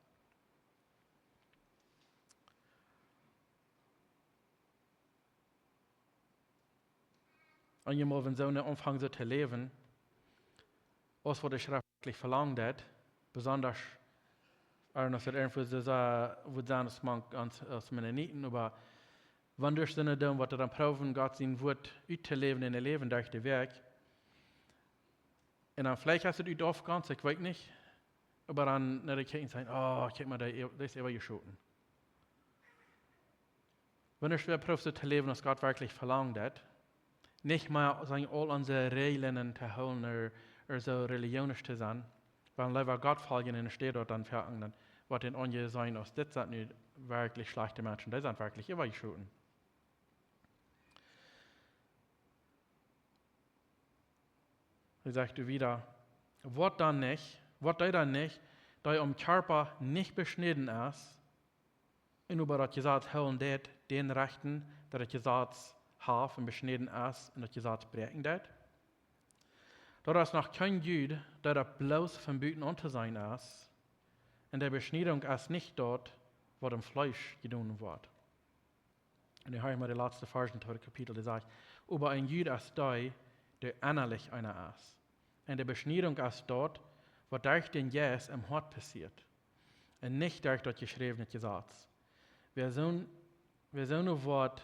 Eenjemol, wan soone aunfangen soo to läwen, aus waut de Schreft werkjlich velangt haft, besonda, ä, aus daut irjentwua soo sa-, wudd sennen aus mank ons, aus Mennoniten, oba wan derch soone doonen, waut dan proowen, Gott sien Wuat uttoläwen en äa Läwen derch de Wäakj, un dan veleicht es daut ut Aufgonst, ekj weet nich, oba dan no de Kjäakj sennen, oh, kjikj mol, dee, dee es äwajeschoten. Wan wie proowen soo to läwen, aus Gott werkjlich velangt haft, nich mea sennen aul onse Räajlen to hoolen, ooda, ooda soo religionisch to sennen, wan leewa Gott foljen un enne Städ daut dan veachten, dan woat daut aunjeseenen aus, dit sent nu werkjlich schlajchte Menschen, dee sent werkjlich äwajeschoten. Hee sajcht wieda: Woat dan nich, woat dee dan nich, dee aum Kjarpa nich beschnäden es, un oba daut Jesaz hoolen deit, dän rechten, dee daut Jesaz haft un beschnäden es un daut Jesaz bräakjen deit? Doa es noch kjeen Jud, dee daut bloos von buten auntoseenen es, un de Beschniedunk es nich daut, waut em Fleesch jedonen woat. Un nu hab ekj mol de latste Varsch en daut Kapitel, dee sajcht: Oba een Jud es dee, dee ennalich eena es. Un de Beschniedunk es daut, waut derch dän Jeist em Hoat passieet, un nich derch daut jeschräwne Jesaz. Wäa soon, wäa soone woat,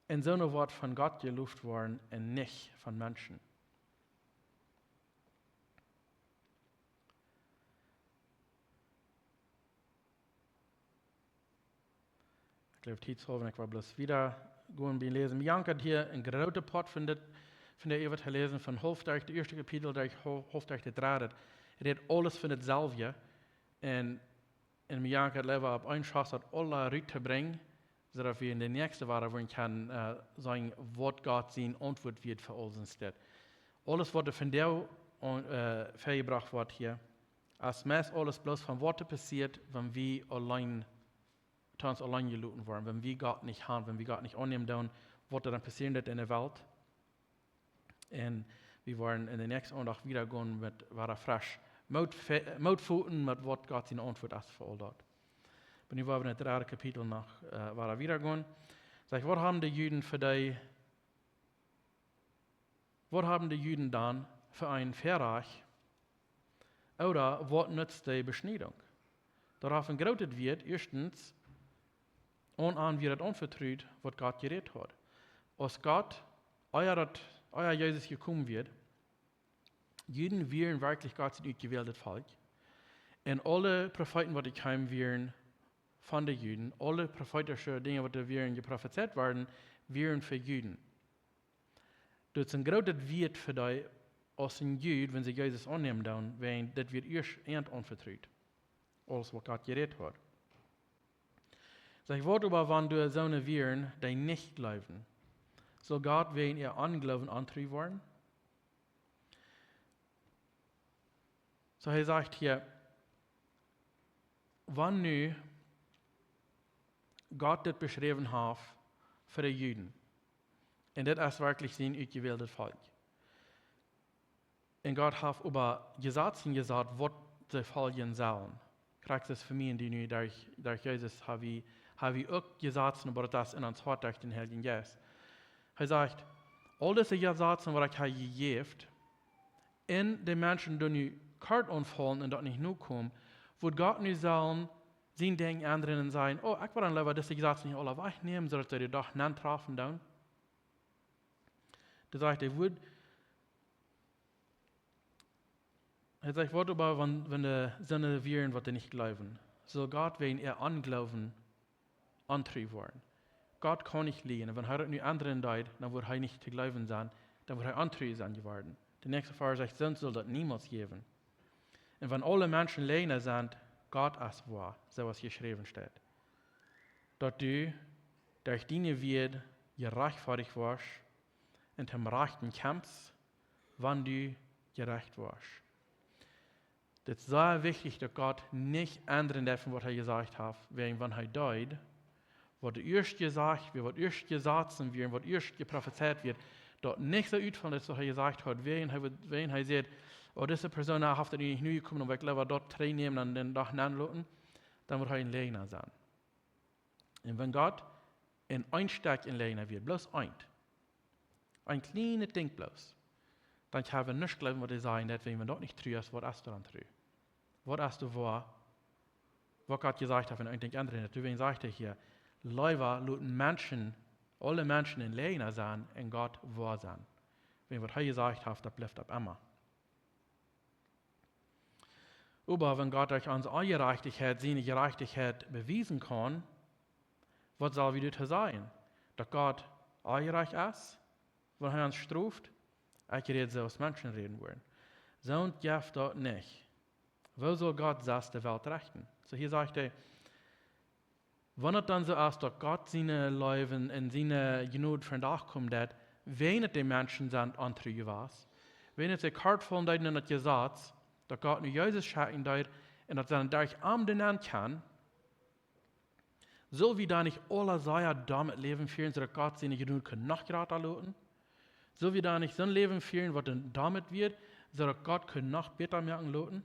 un soone woat von Gott jeloft woaren un nich von Menschen. Ekj jleew, Tiet haulwen, ekj well bloos wieda gonen biem Läsen. Mie jankat hia een groota Poat von dit, von de äwa to läsen, von haulf derch daut ieeschte Kapitel, derch hau-, haulf derch daut dredde. Hee rät aules von daut selwje. Un, un mie jankat leewa opp een Schoss daut aula rut to brinjen, soo daut wie en de näakjste Woarunk kjennen, ä, seenen, waut Gott sien Auntwuat wia fa aul sien Stekj. Aules, waut doa vondoag aun, ä, väajebrocht woat hia, es meist aules bloos von waut doa passieet, wan wie auleen, to ons auleen jeloten woaren, wan wie Gott nich han, wan wie Gott nich aunnämen doonen, waut doa dan passieren deit en de Welt. Un wie woaren en de näakjste Aundacht wieda gonen met wada fresch Moot fe-, Moot foten met waut Gott sien Auntwuat es fa aul daut. Oba nu woa wie en daut dredde Kapitel noch, ä, wada wieda gonen. Sajcht: Waut haben de Juden fa dee Waut haben de Juden dan fa een Väarajcht? Ooda waut nutzt de Beschniedunk? Daut haft een grootet Wieet, ieeschtens, aun an wia daut aunvetrut, waut Gott jerät haud. Aus Gott, ea daut, ea Jesus jekomen wia, Juden wieren werkjlich Gott sien utjewäldet Volkj. Un aule Profeeten, waut doa kjeemen, wieren von de Juden. Aule profeetische Dinja, waut doa wieren jeprofezeit worden, wieren fa Juden. Daut es een grootet Wieet fa dee, aus een Jud, wan see Jesus aunnämen doonen, wiels daut wia ieescht an an aunvetrut. Aules, waut Gott jerät haud. Sajcht: Waut oba, wan doa soone wieren, dee nich jleewden? Saul Gott wäajen äa Onjloowen ontru woaren? Soo, hee sajcht hia, wan nu Gott dit beschräwen haft fa de Juden, un dit es werkjlich sien utjewäldet Volkj. Un Gott haft äwa Jesazen jesajcht, waut see foljen sellen. Krakjt soo aus fa mie un die nu derch, derch Jesus ha wie, ha wie uk Jesazen, oba daut es en ons Hoat derch dän Heiljen Jeist. Hee sajcht: Aul dise Jesazen, waut ekj ha jejäft, un de Menschen doonen nu kort aunfaulen un daut nich nokomen, wudd Gott nu sellen sien Denkjen endren un sajen: "Oh, ekj wudd dan leewa dise Jesatz nich aula wajchnämen, soo daut see dee doch nenn trafen doonen?" Dee sajcht, dee wudd, hee sajcht: "Waut oba, wan, wan de Sinda wieren, waut dee nich jleewen, sull Gott wäajen äa Onjloowen ontru woaren?" Gott kaun nich lieejen. Wan hee daut nu endren deed, dan wudd hee nich to jleewen sennen, dan wudd hee ontru sennen jeworden. De näakjste Varsch sajcht: "Soont sull daut niemols jäwen. Un wan aule Menschen Läajna sent, Gott es woa, soo aus jeschräwen steit: Daut du derch diene Wieed jerajchtferdicht woascht un toom Rajchten kjemst, wan du jerecht woascht." Dit es sea wichtich, daut Gott nich endren deit von waut hee jesajcht haft, wäajen wan hee deed, waut ieescht jesajcht wia, waut ieescht jesajcht wia un waut ieescht jeprofezeit wia, daut nich soo utfelt aus waut hee jesajcht haud, wäajen hee, wäajen hee säd: "Oh, dise Persoon haft daut nich nu jekomen, dan woa ekj leewa daut trigjnämen un dän doch nenn loten", dan wudd hee een Läajna sennen. Un wan Gott en een Stekj een Läajna wia, bloos eent, een kjlienet Dinkj bloos, dan kjenn wie nuscht jleewen, waut hee sajen deit, wäajen wan daut nich tru es, waut es dan tru? Waut es dan woa? Waut Gott jesajcht haft, wan een Dinkj endren deit. Doawäajen sajcht hee hia: "Leewa loten Menschen, aule Menschen een Läajna sennen un Gott woa sennen." Wäajen waut hee jesajcht haft, daut blift opp emma. Oba wan Gott derch onse Onjerajchtichkjeit siene Jerajchtichkjeit bewiesen kaun, waut sell wie doatoo sajen? Daut Gott onjerajcht es, wan hee ons stroft? Ekj räd soo aus Menschen räden wudden. Soont jeft daut nich. Woo sull Gott sest de Welt rechten? Soo hia sajcht hee, wan et dan soo es, daut Gott siene Leew un siene Jnod vondoag komen deit, wäajen de Menschen sent ontru jewast, wäajen see kort faulen deeden en daut Jesaz, daut Gott nu Jesus schekjen deed un daut see derch am doa nenn kjennen, sull wie dan nich aula sea domm daut Läwen fieren, soo daut Gott siene Jnod kaun noch jrata loten? Sull wie dan nich soon Läwen fieren, waut doamet wia, soo daut Gott kaun noch bäta moaken loten?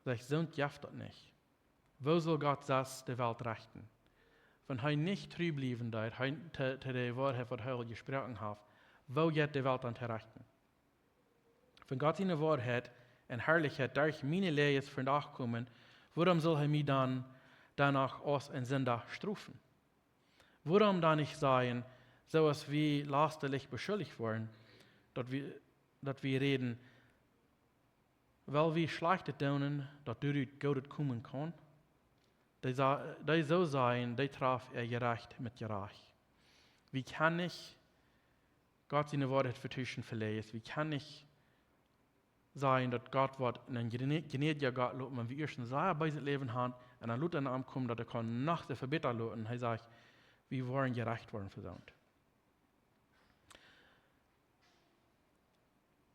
Sajcht: Soont jeft daut nich. Woo sull Gott sest de Welt rechten? Wan hee nich tru bliewen deed, hee, to, to de Woarheit, waut hee aul jesproaken haft, woo jeit de Welt dan to rechten? Wan Gott siene Woarheit un Harlichkjeit derch miene Läajes vondoag komen, wuarom sull hee mie dan doano aus een Sinda strofen? Wuarom dan nich sajen, soo aus wie lastelich beschuldicht worden, daut wie, daut wie räden, wiels wie Schlajchtet doonen, daut doarut Goodet komen kaun? Dee sa-, dee soo sajen, dee traft äa Jerecht met Jerecht. Wie kjennen nich Gott siene Woarheit vetuschen fa Läajes. Wie kjennen nich sajen, daut Gott woat een jnä-, jnädja Gott loten, wan wie ieescht een sea beeset Läwen haben un dan lota aun am komen, daut hee kaun noch soo väl bäta loten. Hee sajcht, wie woaren jerecht woaren fa soont.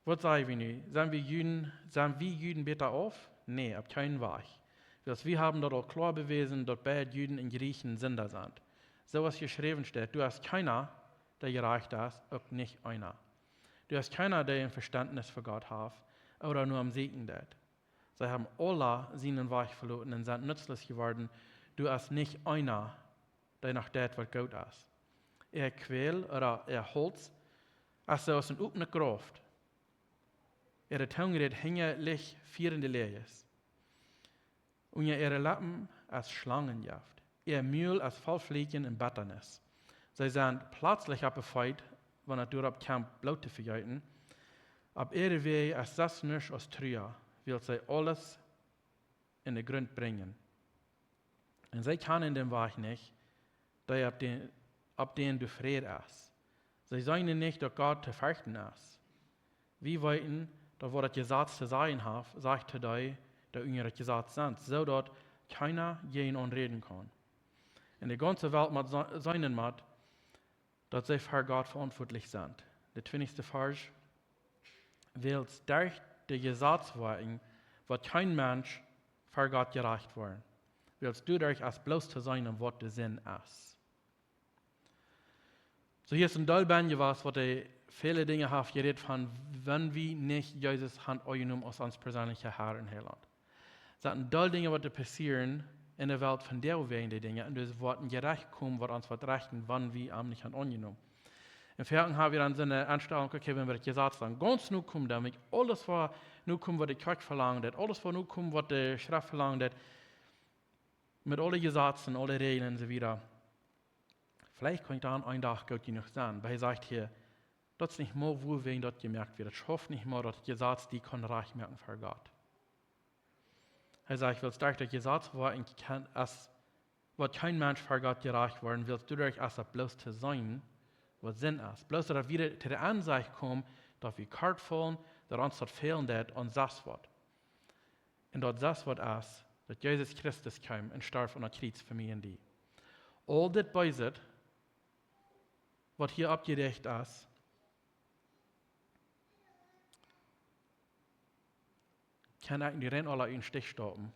Waut saj wie nu? Sent wie Juden, sent wie Juden bäta auf? Nä, opp kjeenen Wajch. Wiels wie haben daut aul kloa bewäsen, daut beid Juden un Jrieechen Sinda sent. Soo aus jeschräwen steit: "Doa es kjeena, dee jerajcht es, uk nich eena. Doa es kjeena, dee een Vestentnis fa Gott haft, ooda no am sieekjen deit. See haben aula sienen Wajch veloten un sent nutzloos jeworden. Doa es nich eena, dee noch deit, waut goot es. Äa Kjwäl ooda äa Hauls es soo aus een opnet Grauf. Äare Tung rät hinjalichfierende Läajes. Unja äare Leppen es Schlangenjeft. Äa Mul es voll Flieekjen un Bettanis. See sent pletslich oppe Feet, wan et doaropp kjemt, Bloot to vejeeten. Opp äare Wäaj es sest nuscht aus Trua, wiels see aules en dän Grunt brinjen. Un see kjanen dän Wajch nich, dee opp dän, opp dän doa Fräd es. See seenen nich, daut Gott to ferchten es." Wie weeten, daut waut daut Jesaz to sajen haft, sajcht to dee, dee unja daut Jesaz sent, soo daut kjeena jäajen an räden kaun. Un de gaunze Welt mott se-, seenen mott, daut see ver Gott veauntwuatlich sent. De twintichste Varsch: "Wiels derch de Jesazwoakjen woat kjeen Mensch ver Gott jerajcht woaren, wiels doaderch es bloos to seenen, waut de Sind es." Soo hia es een Deel bie jewast, waut hee väle Dinja haft jerät von, wan wie nich Jesus han aunjenomen aus ons perseenlicha Herr un Heilaunt. Sent een Deel Dinja, waut doa passieren en de Welt vondoag wäajen dee Dinja, un doa woat een Jerecht komen, waut ons woat rechten, wan wie am nich han aunjenomen. Un veleicht haben wie dan soone Enstalunk, okay, wan wie daut Jesaz dan gaunz nokomen, dan wan aules waut nokomen waut de Kjoakj velangt, aules waut nokomen waut de Schreft velangt, met aule Jesazen, aule Räajlen un soo wieda. Veleicht kaun ekj dan een Dach goot jenuach sennen. Oba hee sajcht hia, daut es nich mol woo wäajen daut jemoakt woat. Daut schauft nich mol daut Jesaz die kaun rajcht moaken fa Gott. Hee sajcht, wiels derch daut Jesaz woat een kjeen, es, woat kjeen Mensch fa Gott jerajcht woaren, wiels doaderch es daut bloos to seenen waut Sind es. Bloos daut wie to de Ensecht komen, daut wie kort faulen, daut ons daut fälen deit aun sest waut. Un daut sest waut es, daut Jesus Christus kjeem un storf aun daut Kjriez fa mie un die. Aul dit Beeset, waut hia oppjerecht es, kaun ekj nu rein aula en Stich stoppen,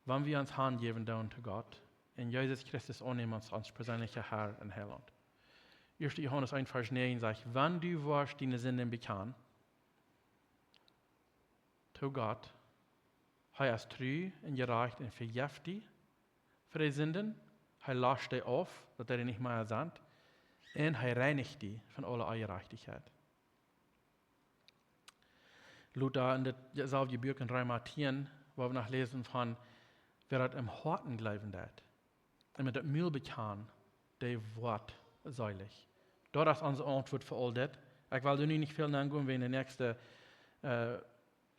wan wie ons hanjäwen doonen to Gott un Jesus Christus aunnämen aus ons perseenlicha Herr un Heilaunt. Ieeschte Johanes eent Varsch näajen sajcht: Wan du woascht diene Sinden bekjanen to Gott, hee es tru un jerajcht un vejeft die fa de Sinden, hee lascht dee auf, daut dee nich mea sent, un hee reinicht die von aule Onjerajchtichkjeit. Lota en daut selwje Buak en Reema tieen, wua wie noch läsen von, wäa daut em Hoaten jleewen deit un met daut Mul bekjanen, dee woat seelich. Daut es onse Auntwuat fa aul dit. Ekj well doa nu nich väl nengonen, wie en de näakjste, äh,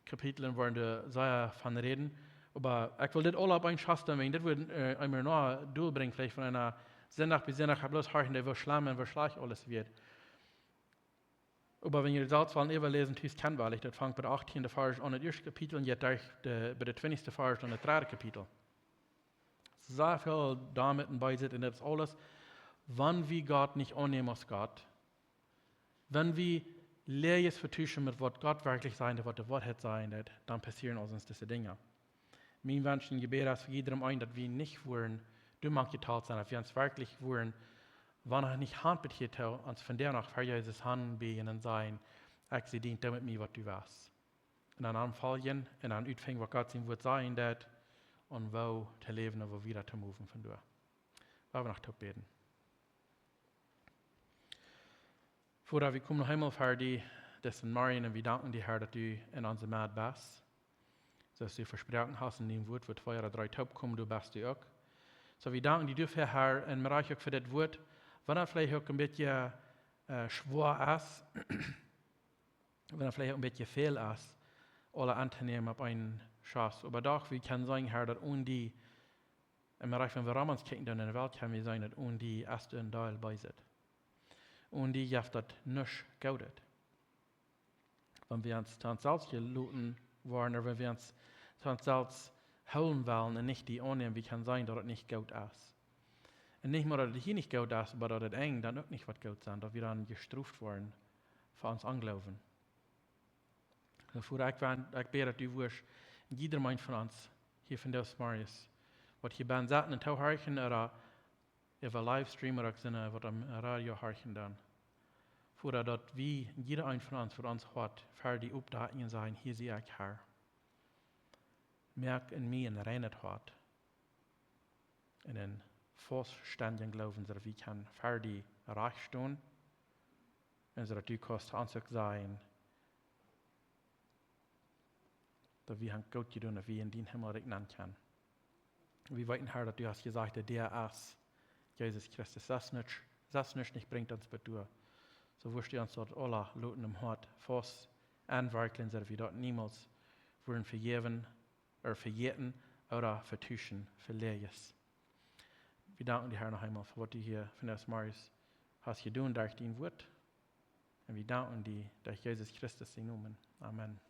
Kapitlen woaren doa sea von räden. Oba ekj well dit aula opp een Schoss doonen, wäajen dit woat, äh, eemol noch dol brinjen, veleicht von eenen Sindach bat Sindach, bloos horchen, dee woo schlemm un woo schlajcht aules woat. Oba wan jie selfst wellen äwaläsen, tus kjenn wie, daut fangt bie de achtieende Varsch aun, daut ieeschte Kapitel, un jeit derch de, bie de twintichste Varsch aun, daut dredde Kapitel. Sea väl doamet en Beeset, un daut es aules, wan wie Gott nich aunnämen aus Gott, wan wie Läajes vetuschen met waut Gott werkjlich sajen deit, waut de Woarheit sajen deit, dan passieren ons dise Dinja. Mien Wunsch un Jebäd es fa jiedrem eenen, daut wie nich woaren doamank jetalt sennen, daut wie ons werkjlich woaren, wan nich han, bat hia to, ons von doa noch ver Jesus hanbieejen un sajen: Ekj sie dien, doo met mie waut du west. Un dan aunfangen un dan utfinjen, waut Gott sien Wuat sajen deit, un woo to läwen un woo wieda to moven von doa. Lot ons noch toop bäden. Voda, wie komen noch eemol ver die, disen Morjen, un wie danken die, Herr, daut du en onse Medd best. Soo aus du vesproaken hast en dien Wuat, wua twee ooda dree toop komen, doa best du uk. Soo, wie danken die doafäa, Herr, un wie danken uk fa dit Wuat, wan daut veleicht uk een bät, äh, schwoa es, wan daut veleicht uk een bät väl es, aules auntonämen opp een Schoss. Oba doch, wie kjennen sajen, Herr, daut onen die, un wie rajcht, wan wie rom ons kjikjen doonen en de Welt, kjenn wie seenen, daut onen die es een Deel Beeset. Onen die jeft daut nuscht Goodet. Wan wie ons to ons selfst jeloten woaren, ooda wan wie ons to ons selfst hoolen wellen un nich die aunnämen, wie kjennen seenen, daut et nich goot es. Un nich mau, daut et hia nich goot es, oba daut et enj dan uk nich woat goot sennen, daut wie dan jestroft woaren fa ons Onjloowen. Un Voda, ekj wan-, ekj bäd, daut du wurscht en jiedrem eenen von ons hia vondoag zemorjes, waut hia bennen setten un toohorchen, ooda äwa Livestream ooda uk sent, waut aum Radio horchen dan. Voda, daut wie, jieda een von ons, waut ons Hoat ver die oppdakjen un sajen: Hia sie ekj, Herr. Moak en mie een reinet Hoat un een fauststendjen Gloowen, soo daut wie kjennen ver die rajcht stonen un soo daut du kaust ons uk sajen, daut wie haben goot jedonen, daut wie en dien Himmelrikj nenn kjennen. Wie weeten, Herr, daut du hast jesajcht, daut dee es Jesus Christus. Sest nuscht, sest nuscht nich brinjt ons bat doa. Soo wurscht du ons daut aula loten em Hoat faust enwerkjlen, soo daut wie daut niemols woaren vejäwen, ooda vejäten, ooda vetuschen fa Läajes. Wie danken die, Herr, noch eemol fa waut du hia vondoag zemorjes hast jedonen derch dien Wuat. Un wie danken die derch Jesus Christus sienen Nomen. Amen.